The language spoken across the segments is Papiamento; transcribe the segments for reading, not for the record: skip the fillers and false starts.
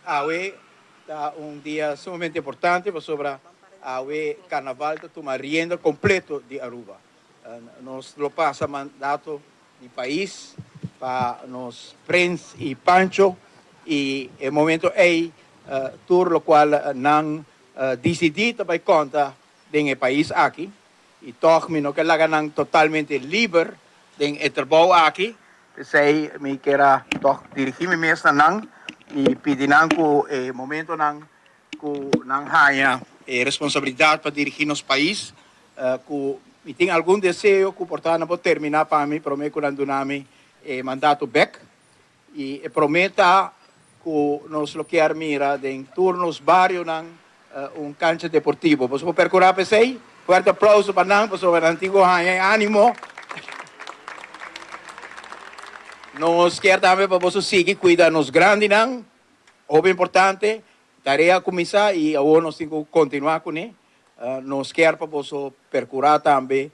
Awe ta un dia sumamente importante pasobra awe Carnaval ta tuma rienda completo di Aruba. Nos lo pasa mandato di pais pa nos Prins y Pancho y e momento ey tur locual nan dicidi ta bay conta den e pais aki y tog mi no ke laga nan totalmente liber den e trabou aki, p'esey mi kier a tog dirigi mi mes na nan y pidi nan cu e momentonan cu nan haña e responsabilidad pa dirigi nos pais cu mi tin algun deseo cu por ta nan por termina pa mi prome cu nan duna mi e mandato bek. Y e prome ta cu nos lo kier mira den tur nos barionan un cancha deportivo. Boso por percura pa esey? Fuerte aplauso pa nan pasobra nan tin cu haña e animo. Nos kier tambe pa boso sigui cuida nos grandinan, hopi importante. Tarea a cuminsa y awor nos tin cu continua cune. Nos kier pa boso percura tambe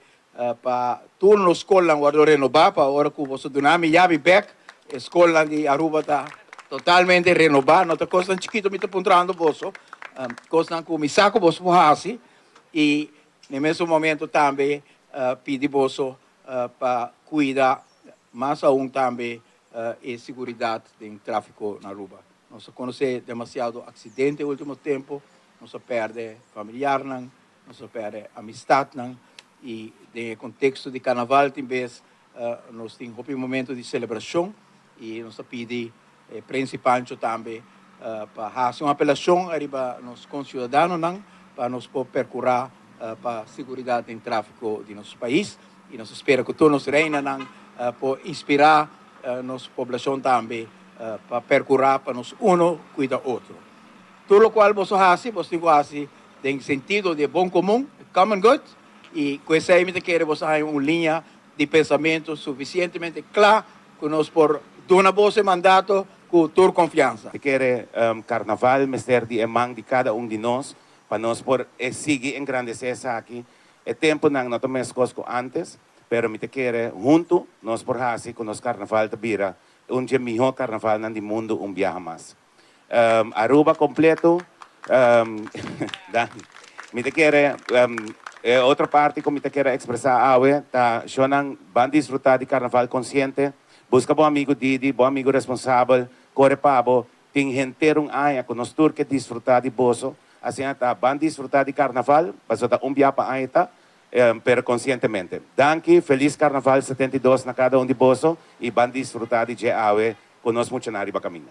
pa tur nos scolnan wordo renoba pa ora cu boso duna mi yabi bek e scolnan di Aruba ta totalmente renoba. No ta cosnan chikito mi ta puntrando boso, cosnan cu mi sa cu boso por haci y na e mesun momento tambe pidi boso pa cuida mas aun tambe e siguridad den trafico na Aruba. Nos a conoce demasiado accidente ultimo tempo, nos a perde familiarnan, nos a perde amistadnan y den e contexto di carnaval tin bes nos tin hopi momento di celebracion y nos ta pidi e Prins y Pancho tambe pa haci un apelacion ariba nos conciudadanonan pa nos por percura pa siguridad den trafico di nos pais y nos ta spera cu tur nos reinanan por inspira nos poblacion tambe pa percura pa nos uno cuida otro. Tur locual boso haci, boso tin cu haci den sentido di e bon comun, e common good, y cu esey mi ta kere boso haña un liña di pensamento suficientemente cla cu nos por duna boso e mandato cu tur confiansa. Ta kere Carnaval mester di e man di cada un di nos pa nos por e sigui engrandece esaki. E temponan no ta mescos cu antes, pero mi ta kere hunto nos por haci cu nos Carnaval ta bira un dje miho carnavalnan di mundo un biaha mas. Aruba completo Mi ta kere e otro parti cu mi ta kere expresa awe ta shonan ban disfruta di carnaval consciente, busca bo amigo Didi, bo amigo responsabel, core pa bo, tin henter un aña cu nos tur ke disfruta di boso, asina ta ban disfruta di carnaval, pasobra ta un bia pa aña ta, pero conscientemente. Danki, feliz carnaval 72 na cada un di boso y ban disfruta di dje awe cu nos muchanan riba caminda.